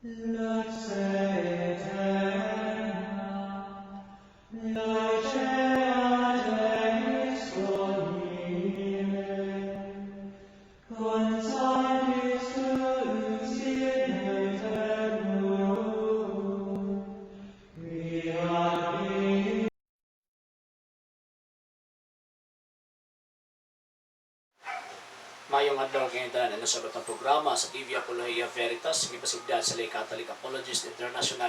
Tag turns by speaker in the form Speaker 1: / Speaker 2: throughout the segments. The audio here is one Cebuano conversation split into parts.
Speaker 1: Luce aeterna, luce Deus unime, cum sanctis tuis in aeternum, quia
Speaker 2: Mayong adlaw kayong tanan, ano sa batang programa sa TV Apologia Veritas, gipasigdan sa Lay Catholic Apologist International.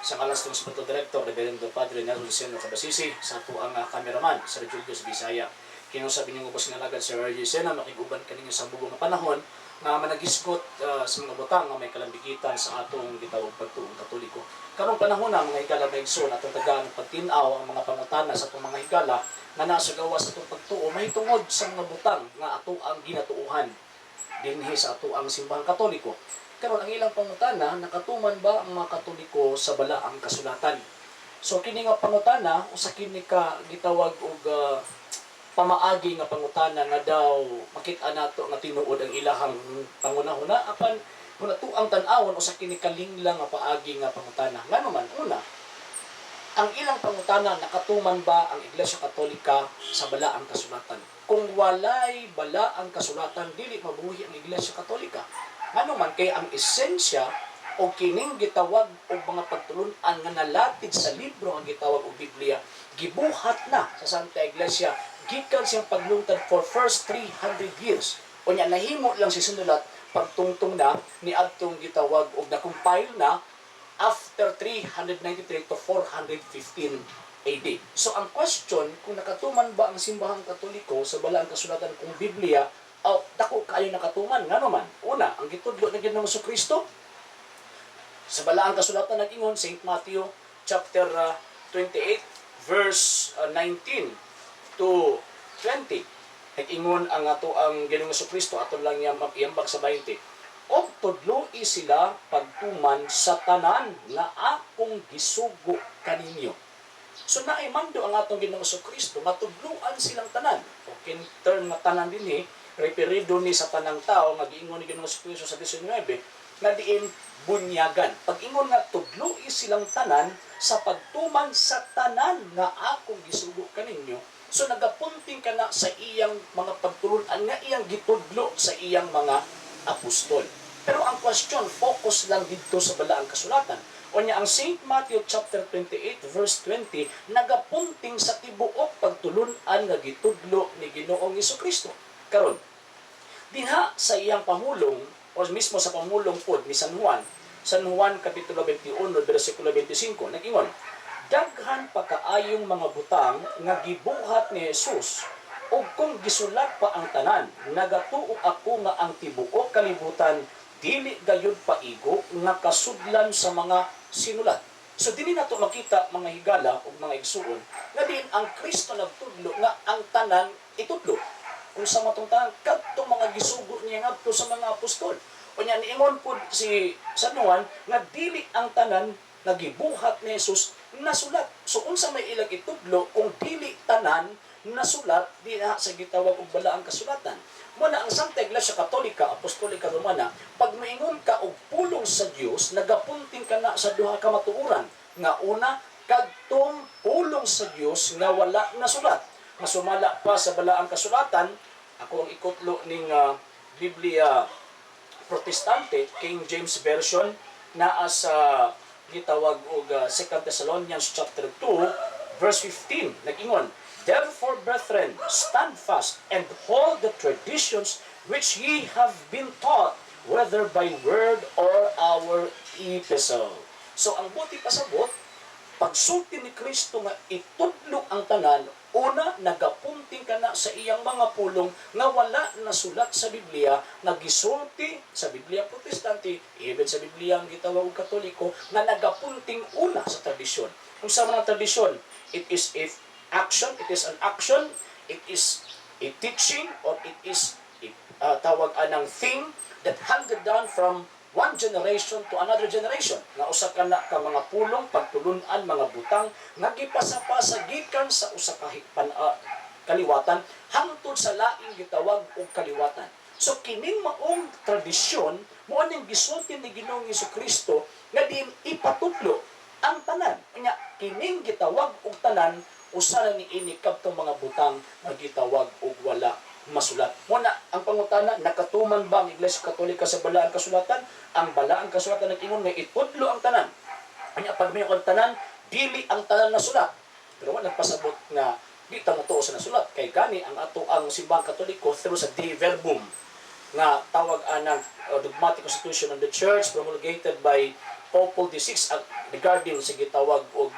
Speaker 2: Sa ngalan sa itong Director, Reverendo Padre Nelson Seno Cabasisi, sa ato ang cameraman, Sir Julius Bisaya. Kinusab inyong ubos nga alagad, Sir RJ Sena, makiguban kaninyo sa bugong nga panahon nga managisgot sa mga butang nga may kalambigitan sa atong gitawag pagtuong Katoliko. Karong panahon na, mga higala, mga igsoon, atong tagaan og pagtin-aw ang mga pangutana sa atong mga higala nga nasa gawas sa atong pagtuo mahitungod sa mga butang nga ato ang ginatuohan dinhi sa ato ang simbahang Katoliko. Karon, ang ilang pangutana, nakatuman ba ang mga Katoliko sa balaang kasulatan? So kini nga pangutana, usa kini ka gitawag og pamaagi nga pangutana nga daw makita nato nga tinuod ang ilahang pangunahuna, apan kung ato ang tan-awon, usa kini kalinglang nga paagi nga pangutana. Ngano man, una, ang ilang pangutana, nakatuman ba ang Iglesia Katolika sa balaang kasulatan? Kung walay balaang kasulatan, dili mabuhi ang Iglesia Katolika. Ngano man, kay ang esensya o kining gitawag og mga pagtulun-an nga nalatid sa libro nga gitawag og Biblia, gibuhat na sa Santa Iglesia gikan siyang paglungtad for first 300 years. Unya nahimo lang si sinulat pagtungtong na ni adtong gitawag og na-compile na after 393 to 415 AD. So ang question kung nakatuman ba ang simbahang Katoliko sa balaang kasulatan kung Biblia, aw dako kaayo nakatuman. Ngano man, una, ang gitudlo ng Ginoong Kristo sa balaang kasulatan, nag-ingon St. Matthew chapter 28 verse 19 to 20. Nag-ingon ang ato ang Ginoong Kristo, ato lang iyambag sa 20: "Og tudloi sila pagtuman sa tanan nga akong gisugo kaninyo." So naay mando ang atong Ginoong Kristo nga tudluan silang tanan. O kin term nga tanan dinhi, referido ni sa tanang tao nga giingon ni Ginoong Kristo sa 19 nga diin bunyagan. Pag-ingon nga tudloi silang tanan sa pagtuman sa tanan nga akong gisugo kaninyo, so nagapunting ka na sa iyang mga pagtulunan nga iyang gitudlo sa iyang mga apostol. Pero ang question, focus lang dito sa balaang kasulatan. Unya ang St. Matthew chapter 28 verse 20 nagapunting sa tibuok pagtulunan nga gitudlo ni Ginoong Kristo. Karon, dinha sa iyang pamulong o mismo sa pamulong pod ni San Juan, San Juan kapitulo 21 bersikulo 25, nag-ingon, "Daghan pa kaayong mga butang nga gibuhat ni Jesus ug kung gisulat pa ang tanan, nagatuo ako nga ang tibuok kalibutan dili gayud paigo nga kasudlan sa mga sinulat." So dili nato makita, mga higala ug mga igsuon, nga diin ang Kristo nagtudlo nga ang tanan itudlo. Kung sa matong tanan, kadtong mga gisugo niya ngadto sa mga apostol. Unya niingon pud si San Juan nga dili ang tanan nga gibuhat ni Jesus nasulat. So unsa may ilang itudlo kung dili tanan nasulat diha sa gitawag og balaang kasulatan? Mo na ang Santa Iglesia Katolika Apostolika Romana, pag maingon ka og pulong sa Dios, nagapunting ka na sa duha ka matuoran. Nga una, kadtong pulong sa Dios nga wala nasulat. Nga sumala pa sa balaang kasulatan, ako ang ikutlo ning Biblia Protestante, King James Version, naa sa gitawag og 2 Thessalonians chapter 2 verse 15, nag-ingon, "Therefore, brethren, stand fast and hold the traditions which ye have been taught, whether by word or our epistle." So ang buot ipasabot, pagsulti ni Kristo nga itudlo ang tanan, una, nagapunting ka na sa iyang mga pulong nga wala nasulat sa Biblia, nga gisulti sa Biblia Protestante, even sa Biblia ang gitawag og Katoliko, nga nagapunting una sa tradisyon. Kung sa mga tradisyon, it is a action, it is an action, it is a teaching, or it is a, tawag anang thing that handed down from one generation to another generation, nga usa ka na ka mga pulong, pagtulunan, mga butang nga gipasapasa gikan sa usa ka kaliwatan hangtod sa laing gitawag og kaliwatan. So kining maong tradisyon Mao ning gisulti ni Ginoong Kristo nga diin ipatudlo ang tanan. Nya kining gitawag og tanan, usa ra ni ini kadtong mga butang nga gitawag og wala masulat. Muna, ang pangutana, nakatuman ba ang Iglesia Katolika sa Balaang Kasulatan? Ang Balaang Kasulatan nag-ingon nga itudlo ang tanan. Anya pag may ang tanan, dili ang tanan na sulat. Pero wala nagpasabot nga di ta motuo sa nasulat, kay gani ang ato ang Simbahang Katoliko through sa Dei Verbum nga tawag anang dogmatic constitution of the church promulgated by Pope Paul VI regarding sa gitawag og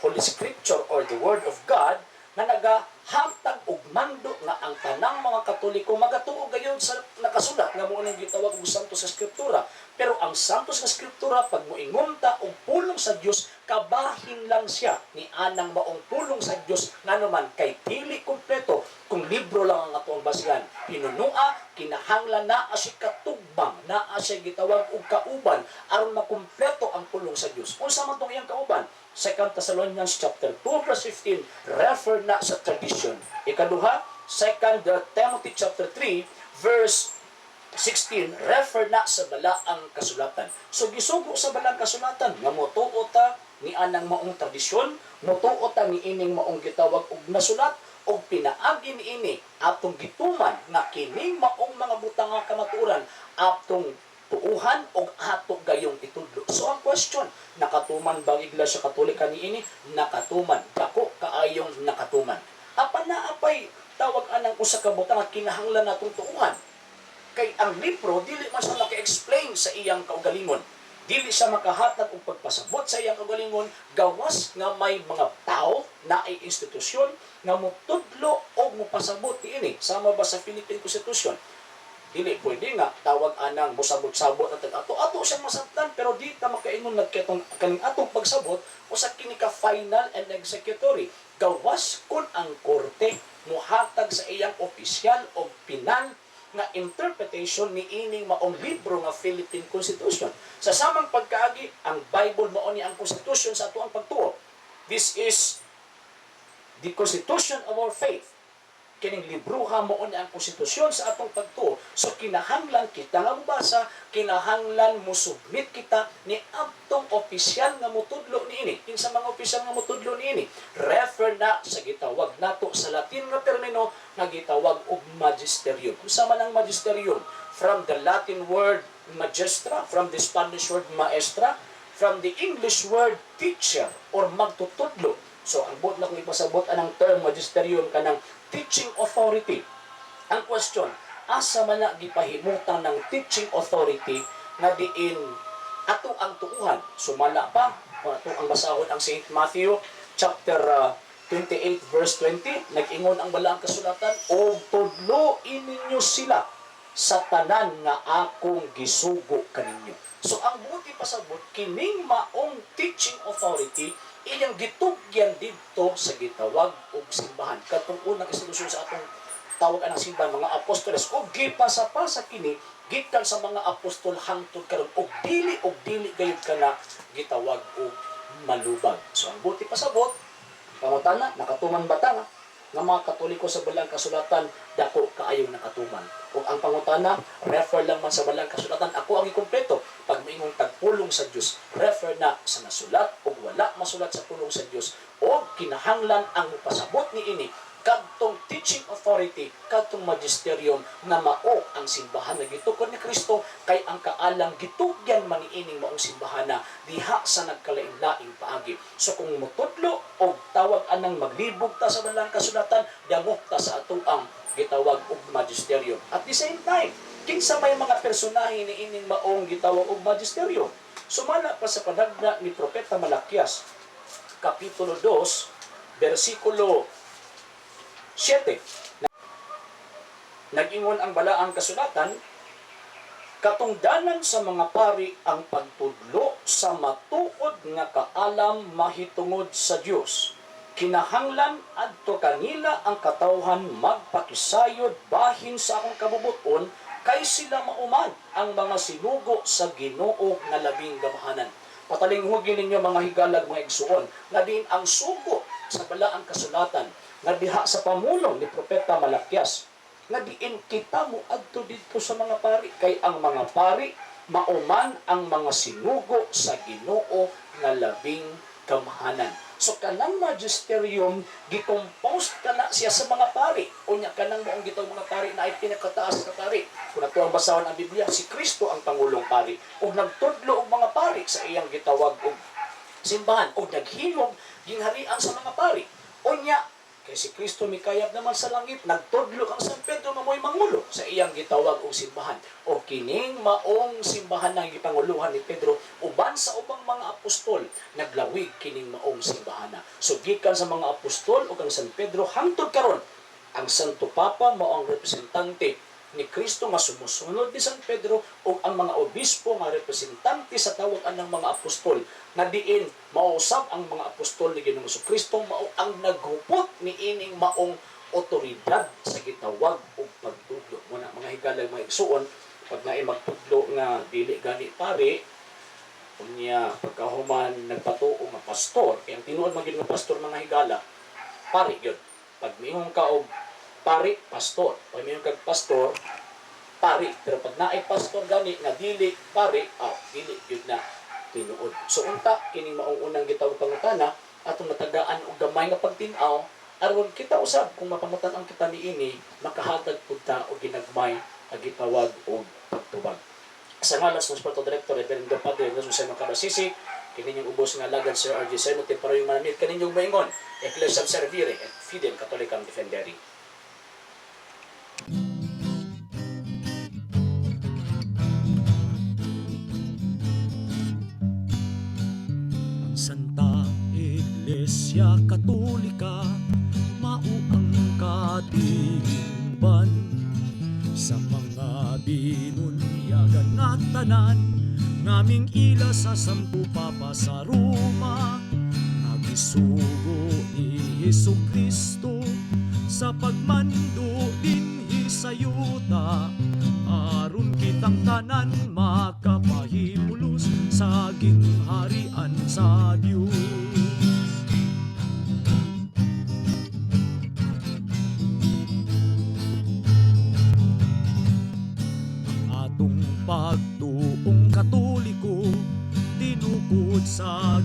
Speaker 2: Holy Scripture or the Word of God, nga nagahatag og mando nga ang tanang mga Katoliko magatuo gayon sa nakasulat nga mao ning gitawag og Santos sa Escritura. Pero ang Santos nga Escritura, pag moingon ta og pulong sa Dios, kabahin lang siya ni anang maong pulong sa Dios, ngano man kay dili kompleto kung libro lang ang atoang basihan. Hinunua, kinahanglan naa siya katugbang, naa siya gitawag og kauban aron makumpleto ang pulong sa Dios. Unsa man tong iyang kauban? 2 Thessalonians chapter 2 verse 15, refer na sa tradition. Ikaduha, 2 Timothy chapter 3 verse 16, refer na sa Balaang Kasulatan. So gisugo sa Balaang Kasulatan nga motuo ta ni anang maong tradisyon, motuo ta ni ining maong gitawag og nasulat, og pinaagi niini atong gituman nga kining maong mga butang nga kamatuoran atong tuuhan og ato gayong itudlo. So ang question, nakatuman ba ang Iglesia Katolika niini? Nakatuman. Dako kaayong nakatuman. Apan naapay tawag anang usa ka butang nga kinahanglan natong tuuhan, kay ang libro dili man siya maka-explain sa iyang kaugalingon. Dili siya makahatag og pagpasabot sa iyang kaugalingon gawas nga may mga tao na ay institusyon nga motudlo o mopasabot niini. Sama ba sa Philippine Constitution? Dili pwede nga tawag anang mosabot-sabot ang tag-ato. Ato siyang masabtan, pero di ta makaingon nga katong kaning atong pagsabot usa kini ka final and executory gawas kun ang korte muhatag sa iyang opisyal o pinal nga interpretation ni ining maong libro nga Philippine Constitution. Sa samang pagkaagi, ang Bible mao ni ang constitution sa atoang pagtuo. This is the constitution of our faith. Kining libruha mao ni ang konstitusyon sa atong pagtuo. So kinahanglan kita nga mobasa, kinahanglan mo submit kita ni atong opisyal nga motudlo niini. Kinsa mga opisyal nga motudlo niini? Refer na sa gitawag nato sa Latin nga termino nga gitawag og magisterium. Unsa man ang magisterium? From the Latin word magistra, from the Spanish word maestra, from the English word teacher or magtutudlo. So ang buot na kong ipasabot anang term magisterium, kanang teaching authority. Ang question, asa man na gipahimutan ng teaching authority nga diin ato ang tuuhan? Sumala pa, kung ato ang basahon ang St. Matthew chapter 28 verse 20, nag-ingon ang Balaang Kasulatan, "Og tudloi ninyo sila sa tanan nga akong gisugo kaninyo." So ang buot ipasabot, kining maong teaching authority iyang gitugyan didto sa gitawag og simbahan. Katong unang institusyon sa atong tawag anang simbahan, mga apostoles, og gipasapasa kini gikan sa mga apostol hangtod karon, og dili gayud kana gitawag og malubag. So ang buot ipasabot, pangutana, nakatuman ba ta nga mga Katoliko sa Balaang Kasulatan? Dako kaayong nakatuman. Ug ang pangutana, refer lang man sa Balaang Kasulatan, ako ang ikumpleto. Pag moingon tag pulong sa Dios, refer na sa nasulat ug wala masulat sa pulong sa Dios, o kinahanglan ang mopasabot niini kadtong teaching authority, kadtong magisterium nga mao ang simbahan nga gitukod ni Kristo, kay ang kaalam gitugyan man niining maong simbahana diha sa nagkalain-laing paagi. So kung motudlo og tawag anang maglibog ta sa Balaang Kasulatan, dangop ta sa atoang gitawag og magisterium. At the same time, kinsa may mga personahe ni ining maong gitawag og magisterium? Sumala pa sa panagna ni Propeta Malakias, Kapitulo 2, versikulo 7. Nag-ingon ang Balaang Kasulatan, "Katungdanan sa mga pari ang pagtudlo sa matuod nga kaalam mahitungod sa Dios. Kinahanglan adto kanila ang katawhan magpakisayod bahin sa akong kabubuton, kay sila mauman ang mga sinugo sa Ginoo nga labing gamhanan." Patalinghugi ninyo, mga higalag, mga igsuon, nga diin ang sugo sa Balaang Kasulatan nga diha sa pamulong ni Propeta Malakias nga diin kita mo adto didto sa mga pari, kay ang mga pari Mao man ang mga sinugo sa Ginoo nga labing gamhanan. So kanang magisterium, gi-compose kana siya sa mga pari. Unya kanang maong gitawag mga pari na ay pinakataas nga pari. Kung ato ang basahon ang Biblia, si Kristo ang pangulong pari. Ug nagtudlo og mga pari sa iyang gitawag og simbahan og naghimog gingharian sa mga pari. Unya kay si Kristo mikayab naman sa langit, nagtudlo ang San Pedro nga mo'y mangulo sa iyang gitawag og simbahan. O kining maong simbahan nga gipanguluhan ni Pedro uban sa ubang mga apostol, naglawig kining maong simbahana. So gikan sa mga apostol ug ang San Pedro hangtod karon, ang Santo Papa mao ang representante ni Kristo nga sumusunod ni San Pedro ug ang mga obispo nga representante sa tawag anang mga apostol nga diin mausab ang mga apostol ni Ginoong Kristo, mao ang naghupot niining maong otoridad sa gitawag og pagtudlo. Muna, mga higala, mga igsuon, pag naay magtudlo nga dili gani pare, unya pagkahuman nagpatuo nga pastor, kay ang tinuod man gyud nga pastor, mga higala, pari gyud. Pag miingon ka og pari, pastor. Pag miingon kag pastor, pari. Pero pag naay pastor gani nga dili pari, dili gyud na tinuod. So unta kining maong unang gitawag pangutana, atong matagaan og gamay nga pagtin-aw aron kita usab kung mapangutan-an kita niini, makahatag pud ta og ginagmay nga gitawag og pagtubag. Sa ngalan sa Spiritual Director, Reverendo Padre Nelson Seno Cabasisi, kininyong ubos nga alagad, Sir RG Seno, temporary manamit, kaninyong maingon, Ecclesiam Servire et Fidem Catholicam Defendere.
Speaker 3: Ang Santa Iglesia Katolika mao ang katilingban sa mga binunyagan nga tanan, ngaming ila sa Santo Papa sa Roma nga gisugo ni Hesus Kristo sa pagmando dinhi sa yuta aron kitang tanan makapahipulos sa gingharian sa Dios. Ang atong pagtuong Katoliko tinukod sa